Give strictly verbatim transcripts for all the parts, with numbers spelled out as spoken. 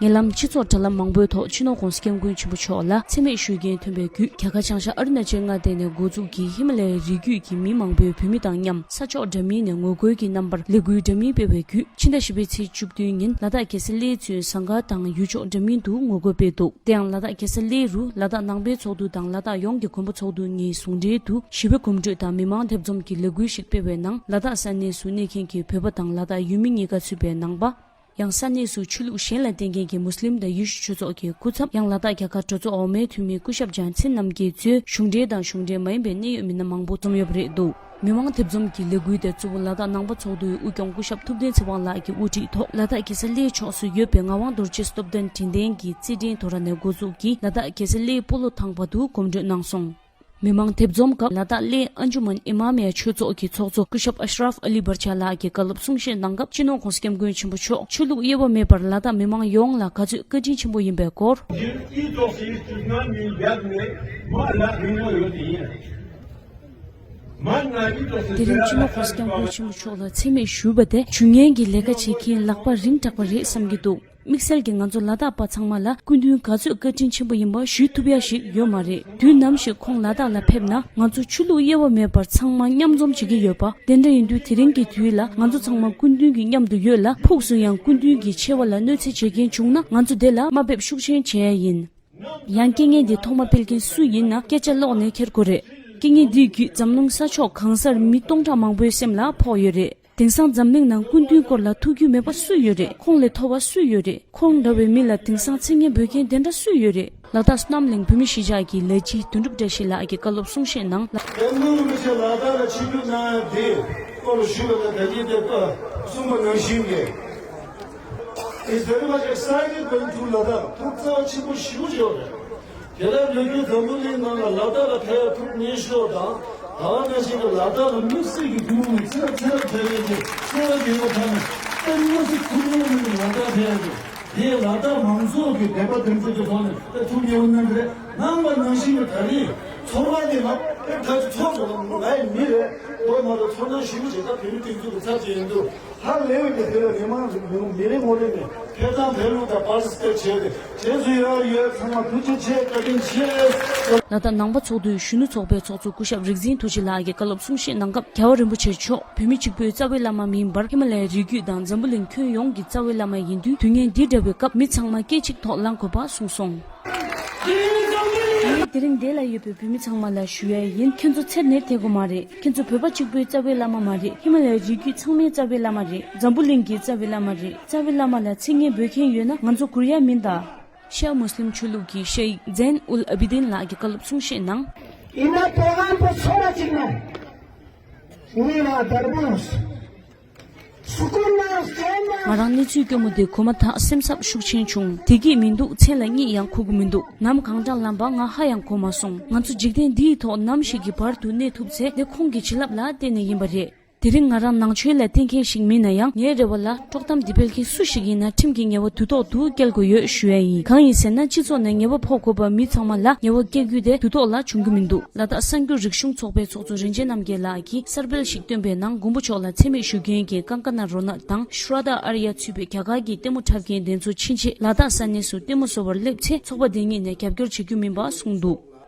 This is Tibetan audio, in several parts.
ཉེ་ལམ་སྤྱི་ཚོགས་དྲ་ལམ་མང་པོའི་ཐོག་སྤྱི་ནོར་༧གོང་ས་༧སྐྱབས་མགོན་ཆེན་པོ་མཆོག་ལ་མཚན་སྨད་ཞུ་མཁན་ཐོན་པའི་བརྒྱུད། རྒྱ་གར་བྱང་ཤར་ཨ་རུ་ན་ཅལ་མངའ་སྡེ་ནས་འགོ་འཛུགས་ཀྱིས་ཧི་མ་ལ་ཡའི་རི་རྒྱུད་ཀྱི་མི་མང་པོས་བོད་མི་དང་མཉམ་ས་ཕྱོགས་འདྲ་མིན་ནས་ངོ་རྒོལ་གྱི་རྣམ་པར་ལས་འགུལ་འདྲ་མིན་སྤེལ་བའི་བརྒྱུད། ཕྱི་ཟླ་བཞི་པའི་ཚེས་བཅུ་བདུན་ཉིན་ལ་དྭགས་རྒྱལ་ས་གླེ་གཙོས་ཟངས་དཀར་དང་ཡུལ་ཕྱོགས་འདྲ་མིན་དུ་ངོ་རྒོལ་སྤེལ་འདུག་དེ་ཡང་ལ་དྭགས་རྒྱལ་ས་གླེ་རུ་ལ་དྭགས་ནང་པའི་ཚོགས་འདུ་དང་ལ་དྭགས་ཡོངས་ཀྱི་དགོན་པ་ཚོགས་འདུ་གཉིས་ཟུང་འབྲེལ་དུ་ཞི་བའི་གོམ་བགྲོད་དང་མི་མང་ཐེ་ཚོམ་གྱི་ལས་འགུལ་ཞིག་སྤེལ་བའི་ནང་། ལ་དྭགས་ས་གནས་སུ་གནས་མཁན་གྱི་བོད་པ་དང་ལ་དྭགས་ཡུལ་མི་གཉིས་ཀ་ཚུད་པའི་ནང་པ། ཡང་ས་གནས་སུ་ཆོས་ལུགས་གཞན་ལ་བརྟེན་མཁན་གྱི་མུ་སི་ལིམ་དང་ཡེ་ཤུ་ཆོས་ཚོགས་ཀྱི་སྐུ་ཚབ། ཡང་ལ་དྭགས་རྒྱ་གར་གྲོས་ཚོགས་འོག་མའི་འཐུས་མི་སྐུ་ཞབས་ལྗང་ཚེ་རྣམ་རྒྱལ་གཙོས་གཞུང་འབྲེལ་དང་གཞུང་འབྲེལ་མ་ཡིན་པའི་གནད་ཡོད་མི་སྣ་མང་པོ་འཛོམས་ཡོད་པ་རེད་འདུག་མི་མང་ཐེ་ཚོམ་གྱི་ལས་འགུལ་དེ་གཙོ་བོ་ལ་དྭགས་ནང་པ་ཚོགས་འདུའི་དབུ་སྐྱོང་སྐུ་ཞབས་ཐུབ་བསྟན་ཚེ་དབང་ལགས་ཀྱིས་དབུ་ཁྲིད་ཐོག་ལ་དྭགས་རྒྱལ་ས་གླེ་ཕྱོགས་སུ་ཡོད་པའི་ངག་དབང་རྡོ་རྗེ་སྟོབས་ལྡན་དྲན་རྟེན་གྱི་རྩེད་འགྲན་དོ་ར་ནས་འགོ་འཛུགས་ཀྱིས་ལ་དྭགས་རྒྱལ་ས་གླེ་སྤོ་ལོ་ཐང་བར་དུ་གོམ་བགྲོད་གནང་སོང་། མི་མང་ཐེ་ཚོམ་སྐབས་ལ་དྭགས་གླེ་ཨན་ཇུ་མན་ཨི་མ་མི་ཡ་ཆོས་ཚོགས་ཀྱི་ཚོགས་གཙོ་སྐུ་ཞབས་ཨ་ཤ་རབ་ཨ་ལི་བར་ཆ་ལགས་ཀྱིས་བཀའ་སློབ་གསུང་བཤད་གནང་སྐབས། སྤྱི་ནོར་༧གོང་ས་༧སྐྱབས་མགོན་ཆེན་པོ་མཆོག་ཆོས་ལུགས་དབྱེ་བ་མེད་པར་ལ་དྭགས་མི་མང་ཡོངས་ལ་ག་ཚོད་བཀའ་དྲིན་ཆེན་པོ་ཡིན་པའི་སྐོར། དེ་རིང་སྤྱི་ནོར་༧གོང་ས་༧སྐྱབས་མགོན་ཆེན་པོ་མཆོག་ལ་མཚན་སྨད་ཞུས་པ་དེ་ཇུས་ངན་གྱི་ལས་ཀ་བྱེད་མཁན་ལག་པ་རིང་དྲགས་པ་རེད་བསམ་གྱི་འདུག་དམིགས་བསལ་གྱིས་ང་ཚོ་ལ་དྭགས་པ་ཚང་མ་ལ་སྐུ་མདུན་ག་ཚོད་བཀའ་དྲིན་ཆེན་པོ་ཡིན་པ་ཞུ་ཐུབ་ཡ་ཞིག་ཡོད་མ་རེད། དུས་ནམ་ཞིག་ཁོང་ལ་དྭགས་ལ་ཕེབས་ན། ང་ཚོ་ཆོས་ལུགས་དབྱེ་བ་མེད་པར་ཚང་མ་མཉམ་འཛོམས་བྱེད་ཀྱི་ཡོད་པ། དེ་འདྲ་ཡིན་དུས་དེ་རིང་གི་དུས་ལ་ང་ཚོ་ཚང་མ་སྐུ་མདུན་གྱི་མཉམ་དུ་ཡོད་ལ། ཕུགས་སུ་ཡང་སྐུ་མདུན་གྱི་ཆེ་བ་ལ་གནོད་འཚེ་བྱེད་མཁན་བྱུང་ན། ང་ཚོ་དེ་ལ་དམའ་འབེབས་ཤུགས་ཆེན་བྱེད་ཡ་ཡིན། ཡང་རྐྱེན་ངན་འདི་ཐོག་མ་སྤེལ་མཁན་སུ་ཡིན་ན་སྐད་ཆ་ཀློག་ནས་འཁྱེར་དགོས་རེད། རྐྱེན་ངན་འདིའི་བརྒྱུད་འཛམ་གླིང་ས་ཕྱོགས་གང་སར་མི་སྟོང་ཕྲག་མང་པོའི་སེམས་ལ་ཕོག་ཡོད་རེད། དེང་སང་འཛམ་གླིང་ནང་སྐུ་མདུན་སྐོར་ལ་ཐུགས་རྒྱུས་མེད་པ་སུ་ཡོད་རེད། ཁོང་ལས་མཐོ་བ་སུ་ཡོད་རེད། ཁོང་འདྲ་བའི་མི་ལ་དེང་སང་མཚན་སྙན་འབོད་མཁན་དེ་འདྲ་སུ་ཡོད་རེད། ལ་དྭགས་བསོད་ནམས་གླིང་བོད་མི་གཞིས་ཆགས་ཀྱི་ལས་བྱེད་དོན་གྲུབ་བཀྲ་ཤིས་ལགས་ཀྱིས་བཀའ་སློབ་གསུང་བཤད་ནང་། བཙན་བྱོལ་མི་ཆེ་ལ་དྭགས་ལ་ཆིབས་བསྒྱུར་གནང་ཡ་དེ་སྐོར་ཞུས་པ་ན། ད་གིན་དེ་སྐོར་གསུངས་པ་ནང་བཞིན་གྱི། It's very much excited going to Ladakh. ཐུགས་རྩ་བ་ཆེན་པོ་ཞེ་པོ་ཅིག་ཡོད་རེད། དེ་ལྟར་ལོ་རྒྱུས་འཛམ་བུ་གླིང་ནང་ལ་ལ་དྭགས་ལ་ཕེབས་ཐུབ་ཉེ་ཤོས་དང་། ད་ག་ནང་བཞིན་གྱི་ལ་དྭགས་ལ་དམིགས་བསལ་གྱི་སྐུ་ངོ་ཚེ་རབས་ཚེ་རབས་ཕེབས་ཡོད་ཀྱི་གསོལ་བ་འདེབས་པ་ཕར་ནས། ད་དངོས་སུ་ཐུགས་སྣང་གནང་གི་ལ་དྭགས་ཕེབས་ཡོད་ཀྱི། དེས་ལ་དྭགས་མང་ཚོགས་ཀྱི་དད་པ་དམ་ཚིག་གི་ཐོག་ནས་ད་ཐུགས་ཉེ་བོ་གནང་གི་རེད། གནང་བ་ནང་བཞིན་གྱི་ད་རེས་ཚོར་བ་དེ་མ་ཨེ་ད་ཚོར་བ་ང་ཡི་མི་རེད། དོ་མ་དོ་ཚོར་སྣང་ཞེ་པོ་ཅིག་ད་བོད་མི་སྒྲིག་འཛུགས་ཀྱི་ཚབ་བྱས་ཡིན་འདུག་ཧ་ལས་པའི་གི་དེ་ལ་མི་མང་མི་རེ་ངོ་རེ་ནས་ཕེབས་སྟངས་ཕེབས་ལུགས་དང་པར་ཊི་སི་པེཊ་བྱས་ཏེ་རྗེས་སུ་ཡི་རང་ཡོད། ཚང་མ་ཐུགས་རྗེ་ཆེ། བཀའ་དྲིན་ཆེ། ལ་དྭགས་ནང་པ་ཚོགས་འདུའི་གཞོན་ནུ་ཚོགས་པའི་ཚོགས་གཙོ་སྐུ་ཞབས་རིག་འཛིན་རྡོ་རྗེ་ལགས་ཀྱིས་བཀའ་སློབ་གསུང་བཤད་གནང་སྐབས། རྒྱལ་བ་རིན་པོ་ཆེ་མཆོག་བོད་མི་གཅིག་པུའི་རྩ་བའི་བླ་མ་མིན་པར། ཧི་མ་ལ་ཡའི་རི་རྒྱུད་དང་འཛམ་བུ་གླིང་ཁྱོན་ཡོངས་ཀྱི་རྩ་བའི་བླ་མ་ཡིན་དུས། དུས་ངན་འདི་འདྲ་བའི་སྐབས་མི་ཚང་མ་སྐད་གཅིག་ཐོག་ལངས་དགོས་པ་གསུངས་སོང་། ངས་དེ་རིང་འདི་ལ་ཡོད་པའི་བོད་མི་ཚང་མ་ལ་ཞུ་ཡ་ཡིན། ཁྱེད་ཚོ་ཚེར་ནས་བསྡད་དགོས་མ་རེད། ཁྱེད་ཚོ་བོད་པ་གཅིག་པུའི་རྩ་བའི་བླ་མ་མ་རེད། ཧི་མ་ལ་ཡའི་རི་རྒྱུད་ཚང་མའི་རྩ་བའི་བླ་མ་རེད། འཛམ་བུ་གླིང་གི་རྩ་བའི་བླ་མ་རེད། རྩ་བའི་བླ་མ་ལ་མཚན་སྙན་འབོད་མཁན་ཡོད་ན་ང་ཚོ་སྒུར་ཡ་མིན་ད། ཤ་མུ་སི་ལིམ་ཆོས་ལུགས་ཀྱི་ཤ་ཡིག་ཛེན་ཨུལ་ཨ་བི་དིན་ལགས་ཀྱིས་བཀའ་སློབ་གསུང་བཤད་ནང་། इन पैगाम को छोड़ो चिकना, मेरा दरबोस, सुकून ना चैन ना। ང་རང་གནས་ཚུལ་སྐྱོ་མོ་དེ་གོ་མ་ཐག་སེམས་འཚབ་ཤུགས་ཆེན་བྱུང་། བདེ་སྐྱིད་མི་འདུག་མཚན་ལ་གཉིད་ཡང་ཁུག་གི་མི་འདུག་ནམ་གང་འདྲ་ལངས་པ་ང་ཧ་ཡང་གོ་མ་སོང་། ང་ཚོ་འཇིག་རྟེན་འདིའི་ཐོག་ནམ་ཞིག་གི་བར་དུ་གནས་ཐུབ་ཚེ། དེ་ཁོང་གི་བྱིན་རླབས་ལ་བརྟེན་ནས་ཡིན་པ་རེད། དེ་རིང་ང་རང་ནང་ཆོས་ལ་བརྟེན་མཁན་ཞིག་མིན་ན་ཡང་། ངའི་རེ་བ་ལ་དཀྲོག་གཏམ་འདི་སྤེལ་མཁན་སུ་ཞིག་ཡིན་ན་ཁྲིམས་ཀྱི་ངལ་བ་དུས་ཐོག་ཏུ་བསྐྱལ་དགོས་ཡོད་ཞུ་ཡ་ཡིན། གང་ཡིན་ཟེར་ན། སྤྱི་ཚོགས་ནང་ངལ་བ་ཕོག་དགོས་པ་མི་ཚང་མ་ལ་ངལ་བ་བསྐྱལ་རྒྱུ་དེ་དུས་ཐོག་ལ་བྱུང་གི་མི་འདུག་ལ་དྭགས་གསར་འགྱུར་རིག་གཞུང་ཚོགས་པའི་ཚོགས་གཙོ་རིན་ཆེན་རྣམ་རྒྱལ་ལགས་ཀྱིས་གསར་སྤེལ་ཞིག་བཏོན་པའི་ནང་། མགོན་པོ་མཆོག་ལ་མཚན་སྨད་ཞུ་མཁན་གྱི་ཀང་ཀ་ན་རོ་ནག་དང་ཤྲ་དྷ་ཨར་ཡ་ཚུད་པའི་རྒྱ་གར་གྱི་ལྟད་མོ་འཁྲབ་མཁན་དེ་ཚོ་ཕྱིན་ཆད་ལ་དྭགས་ས་གནས་སུ་ལྟད་མོ་བཟོ་བར་སླེབས་ཚེ། ཚོགས་པ་དེ་གཉིས་ནས་རྒྱབ་སྐྱོར་བྱེད་རྒྱུ་མིན་པ་གསུངས་འདུག་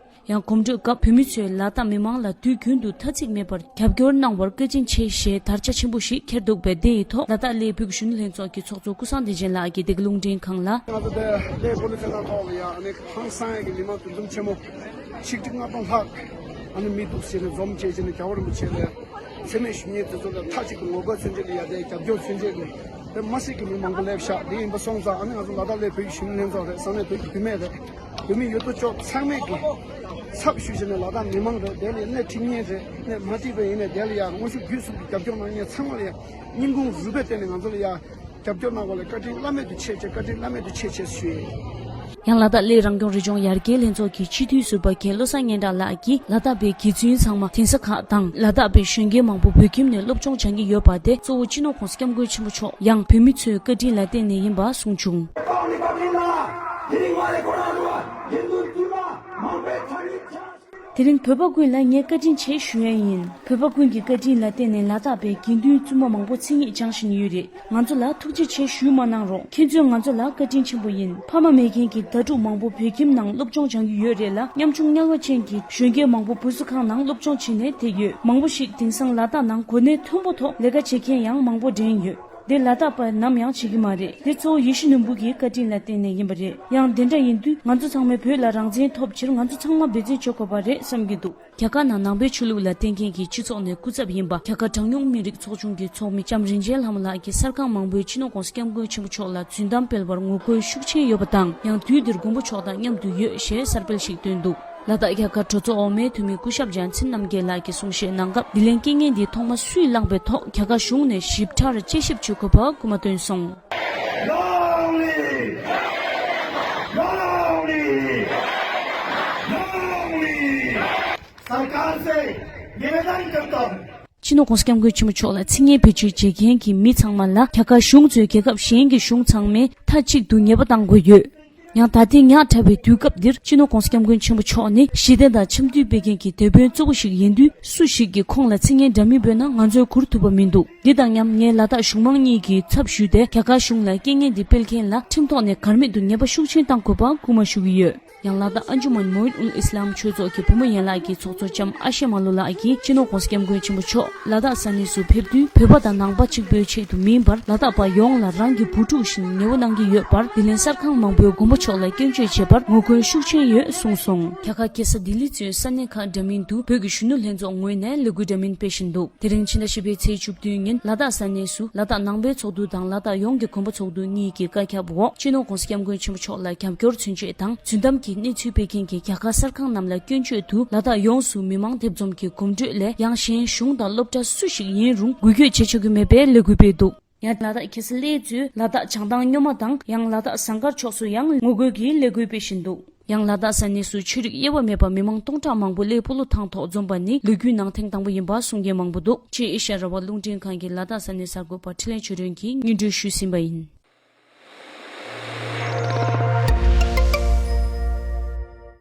ཡང་གོམ་བགྲོད་སྐབས་བོད་མི་ཚོས་ལ་དྭགས་མི་མང་ལ་དུས་རྒྱུན་དུ་ཐ་ཚིག་མེད་པར་རྒྱབ་སྐྱོར་གནང་བར་བཀའ་དྲིན་ཆེ་ཞེས་དར་ཆ་ཆེན་པོ་ཞིག་འཁྱེར་འདུག་པས། དེ་ཡི་ཐོག་ལ་དྭགས་གླེའི་བོད་ཀྱི་གཞོན་ནུ་ལྷན་ཚོགས་ཀྱི་ཚོགས་གཙོ་ཀུན་བཟང་བདེ་ཆེན་ལགས་ཀྱིས་འདི་ག་རླུང་འཕྲིན་ཁང་ལ། ང་ཚོ་དེ་གླེའི་སྤོ་ལོ་རྩེད་ཐང་ཐོག་ལ་ཡ་ཨ་ནི་ཧང་སང་ཡ་གི་མི་མང་འདུ་འཛོམས་ཆེན་མོ་ཆིག་ཁྲི་ལྔ་སྟོང་ལྷག་ཨ་ནི་མི་འདུག་ཟེར་ནས་འཛོམས་བྱས་བྱས་ནས་རྒྱལ་བ་རིན་པོ་ཆེ་ལ་མཚན་སྨད་ཞུ་མཁན་དེ་ཚོ་ལ་མཐའ་གཅིག་ཏུ་ངོ་རྒོལ་མཚོན་ཆེད་ལ་ཡ་དེ་རྒྱབ་སྐྱོར་མཚོན་ཆེད་ལ་དེ་མ་སྲིད་ཀྱི་མི་མང་པོ་སླེབས་ཤག་དེ་ཡིན་པ་སོང་ཙང་ཨ་ནི་ང་ཚོ་ལ་དྭགས་གླེའི་བོད་ཀྱི་གཞོན་ནུ་ལྷན་ཚོགས་རེད། ས་གནས་བོད་ཀྱི་བུད་མེད་རེད། བོད་མི་ཡོད་དོ་ཅོག་ཚང་མས་ཀྱི་ཚབ་ཞུས་བྱས་ནས་ལ་དྭགས་མི་མང་རེད། དེ་ལ་སྣེ་ཁྲིད་མཁན་རེད། སྣེ་མ་ཁྲིད་པ་ཡིན་ནའི་དེ་ལ་ཡ་དངོས་ཤུགས་བརྒྱུད་གསུམ་གྱི་རྒྱབ་སྐྱོར་གནང་མཁན་ཚང་མ་ལ་ཡ་སྙིང་ཁུང་རུས་པའི་གཏིང་ནས་ང་ཚོ་ལ་ཡ་རྒྱབ་སྐྱོར་གནང་བ་ལ་བཀའ་དྲིན་བླ་མེད་དུ་ཆེ་ཆེ། བཀའ་དྲིན་བླ་མེད་དུ་ཆེ་ཆེ་ཞུ་ཡས། ཡང་ལ་དྭགས་གླེ་རང་སྐྱོང་རི་ལྗོངས་ཡར་རྒྱས་ལྷན་ཚོགས་ཀྱི་སྤྱི་འཐུས་ཟུར་པ་རྒན་བློ་བཟང་སྙན་གྲགས་ལགས་ཀྱིས་ལ་དྭགས་པའི་དགེ་བཙུན་ཚང་མ་གདན་ས་ཁག་དང་ལ་དྭགས་པའི་གཞོན་སྐྱེས་མང་པོ་བོད་ཁྱིམ་ནས་སློབ་སྦྱོང་སྦྱང་གི་ཡོད་པ་དེ་གཙོ་བོ་སྤྱི་ནོར་༧གོང་ས་༧སྐྱབས་མགོན་ཆེན་པོ་མཆོག་ཡང་བོད་མི་ཚོའི་བཀའ་དྲིན་ལ་བརྟེན་ནས་ཡིན་པ་གསུངས་བྱུང་། དེ་རིང་བོད་པ་ཀུན་ལ་ངས་བཀའ་དྲིན་ཆེ་ཞུ་ཡ་ཡིན། བོད་པ་ཀུན་གྱི་བཀའ་དྲིན་ལ་བརྟེན་ནས་ལ་དྭགས་པའི་དགེ་འདུན་བཙུན་མ་མང་པོ་མཚན་ཉིད་སྦྱང་བཞིན་ཡོད་རེད། ང་ཚོ་ལ་ཐུགས་རྗེ་ཆེ་ཞུ་མ་གནང་རོགས། ཁྱེད་ཚོས་ང་ཚོ་ལ་བཀའ་དྲིན་ཆེན་པོ་ཡིན། ཕ་མ་མེད་མཁན་གྱི་དྭ་ཕྲུག་མང་པོ་བོད་ཁྱིམ་ནང་སློབ་སྦྱོང་སྦྱང་གི་ཡོད་རེད་ལ། ཉམ་ཆུང་དམྱལ་བ་ཅན་གྱི་གཞོན་སྐྱེས་མང་པོ་བུ་གསོ་ཁང་ནང་སློབ་སྦྱོང་བྱས་ནས་བསྡད་ཡོད། མང་པོ་ཞིག་དེང་སང་ལ་དྭགས་ནང་གོ་གནས་མཐོན་པོ་ཐོག་ལས་ཀ་བྱེད་མཁན་ཡང་མང་པོ་འདྲེན་ཡོད། དེ་ལ་དྭགས་པ་ནམ་ཡང་བྱེད་ཀྱི་མ་རེད། དེ་གཙོ་བོ་ཡེ་ཤེས་ནོར་བུ་གི་བཀའ་དྲིན་ལ་བརྟེན་ནས་ཡིན་པ་རེད། ཡང་དེ་འདྲ་ཡིན་དུས་ང་ཚོ་ཚང་མས་བོད་ལ་རང་བཙན་ཐོབ་ཕྱིར་ང་ཚོ་ཚང་མ་འབད་བརྩོན་བྱེད་དགོས་པ་རེད་བསམ་གྱི་འདུག་རྒྱ་གར་ནང་ནང་པའི་ཆོས་ལུགས་ལ་བརྟེན་མཁན་གྱི་སྤྱི་ཚོགས་ནས་སྐུ་ཚབ་ཡིན་པ་རྒྱ་གར་གྲངས་ཉུང་མི་རིགས་ཚོགས་ཆུང་གི་ཚོགས་མི་ལྕམ་རིན་ཆེན་ལྷ་མོ་ལགས་ཀྱིས་གསར་ཁང་མང་པོས་སྤྱི་ནོར་༸གོང་ས་༸སྐྱབས་མགོན་ཆེན་པོ་མཆོག་ལ་རྫུན་གཏམ་སྤེལ་བར་ངོ་རྒོལ་ཤུགས་ཆེན་ཡོད་པ་དང་། ཡང་དུས་འདིར་མགོན་པོ་མཆོག་དང་མཉམ་དུ་ཡོད་ཞེས་གསར་སྤེལ་ཞིག་བཏོན་འདུག་ལ་དྭགས་རྒྱ་གར་གྲོས་ཚོགས་འོག་མའི་འཐུས་མི་སྐུ་ཞབས་འཇམ་མཚན་རྣམ་རྒྱལ་ལགས་ཀྱིས་གསུང་བཤད་གནང་སྐབས། འདི་ལན་རྐྱེན་ངན་འདི་ཐོག་མ་སུས་བསླངས་པའི་ཐོག་རྒྱ་གར་གཞུང་ནས་ཞིབ་ཕྲར་དཔྱད་ཞིབ་བྱེད་དགོས་པ་སྐུལ་མ་བཏོན་སོང་། Long live! Long live! Long live! सरकार से निवेदन करता हूं। སྤྱི་ནོར་༸གོང་ས་༸སྐྱབས་མགོན་ཆེན་པོ་མཆོག་ལ་མཚན་སྙན་བེད་སྤྱོད་བྱེད་མཁན་གྱི་མི་ཚང་མ་ལ་རྒྱ་གར་གཞུང་གཙོས་རྒྱལ་ཁབ་གཞན་གྱི་གཞུང་ཚང་མས་མཐའ་གཅིག་ཏུ་ཉེས་པ་གཏང་དགོས་ཡོད། ཡང་ད་ལྟའི་ཉག་ཕྲ་བའི་དུས་སྐབས་འདིར་སྤྱི་ནོར་༸གོང་ས་༸སྐྱབས་མགོན་ཆེན་པོ་མཆོག་ནི་ཞི་བདེ་དང་འཆམ་མཐུན་སྤེལ་མཁན་གྱི་དེད་དཔོན་གཙོ་བོ་ཞིག་ཡིན་དུས། སུ་ཞིག་གིས་ཁོང་ལ་མཚན་སྙན་འདྲ་མིན་འབོད་ན་ང་ཚོས་གུར་ཐུབ་པ་མི་འདུག་འདི་དང་མཉམ་ངས་ལ་དྭགས་གཞུང་མང་གཉིས་ཀྱི་ཚབ་ཞུས་ཏེ་རྒྱ་གར་གཞུང་ལ་རྐྱེན་ངན་འདི་སྤེལ་མཁན་ལ་ཁྲིམས་ཐོག་ནས་འགལ་མེད་དུ་ཉེས་པ་ཤུགས་ཆེན་གཏང་དགོས་པ་སྐུལ་མ་ཞུ་གི་ཡོད། ཡང་ལ་དྭགས་ཨན་ཇུ་མན་མོ་ཨིན་ཨུལ་ཨི་སི་ལམ་ཆོས་ཚོགས་ཀྱི་བུ་མོ་ཡན་ལགས་ཀྱི་ཚོགས་གཙོ་ལྕམ་ཨ་ཤེ་མ་ལོ་ལགས་ཀྱིས་སྤྱི་ནོར་༸གོང་ས་༸སྐྱབས་མགོན་ཆེན་པོ་མཆོག་ལ་དྭགས་ས་གནས་སུ་ཕེབས་དུས་བོད་པ་དང་ནང་པ་གཅིག་པུའི་ཆེད་དུ་མིན་པར་ལ་དྭགས་པ་ཡོངས་ལ་རང་གི་བུ་ཕྲུག་བཞིན་ཉེ་བོ་གནང་གི་ཡོད་པར། དེ་ལན་གསར་ཁང་མང་པོས་མགོན་པོ་མཆོག་ལ་སྐྱོན་བརྗོད་བྱས་པར་ངོ་རྒོལ་ཤུགས་ཆེན་ཡོད་གསུངས་སོང་། རྒྱ་གར་རྒྱལ་ས་ལྡི་ལི་གཙོས་ས་གནས་ཁག་འདྲ་མིན་དུ་བོད་ཀྱི་གཞོན་ནུ་ལྷན་ཚོགས་ངོས་ནས་ལས་འགུལ་འདྲ་མིན་སྤེལ་བཞིན་འདུག་དེ་རིང་ཕྱི་ཟླ་བཞི་པའི་ཚེས་བཅུ་བདུན་ཉིན་ལ་དྭགས་ས་གནས་སུ་ལ་དྭགས་ནང་པའི་ཚོགས་འདུ་དང་ལ་དྭགས་ཡོངས་ཀྱི་དགོན་པ་ཚོགས་འདུ་གཉིས་ཀྱི་བཀའ་ཁྱབ་འོག་སྤྱི་ནོར་༸གོང་ས་༸སྐྱབས་མགོན་ཆེན་པོ་མཆོག་ལ་རྒྱབ་སྐྱོར་མཚོན་བྱེད་དང་རྫུན་གཏམ་གྱི་གནས་ཚུལ་སྤེལ་མཁན་གྱི་རྒྱ་གར་གསར་ཁང་རྣམས་ལ་སྐྱོན་བརྗོད་དུ་ལ་དྭགས་ཡོངས་སུ་མི་མང་སྡེབ་འཛོམས་ཀྱི་གོམ་བགྲོད་ལས་ཡང་གཞན་གཞུང་དང་སློབ་གྲྭ་སུ་ཞིག་ཡིན་རུང་འགུལ་སྐྱོད་བྱེད་ཆོག་གི་མེད་པའི་ལས་འགུལ་སྤེལ་འདུག་ཡང་ལ་དྭགས་ཁ་སང་གླེ་གཙོས་ལ་དྭགས་བྱང་ཐང་སྨྱོན་མ་དང་ཡང་ལ་དྭགས་ཟངས་དཀར་ཕྱོགས་སུ་ཡང་ངོ་རྒོལ་གྱི་ལས་འགུལ་སྤེལ་བཞིན་འདུག་ཡང་ལ་དྭགས་ས་གནས་སུ་ཆོས་རིག་དབྱེ་བ་མེད་པ་མི་མང་སྟོང་ཕྲག་མང་པོ་གླེ་སྤོ་ལོ་ཐང་ཐོག་འཛོམས་པ་ནི་ལོ་རྒྱུས་ནང་ཐེངས་དང་པོ་ཡིན་པ་གསུང་མཁན་མང་པོ་འདུག་ཕྱིའི་ཨེ་ཤ་ཡ་རང་དབང་རླུང་འཕྲིན་ཁང་གི་ལ་དྭགས་ས་གནས་གསར་འགོད་པ་འཕྲིན་ལས་ཆོས་སྒྲོན་གྱིས་སྙན་སྒྲོན་ཞུས་ཟིན་པ་ཡིན།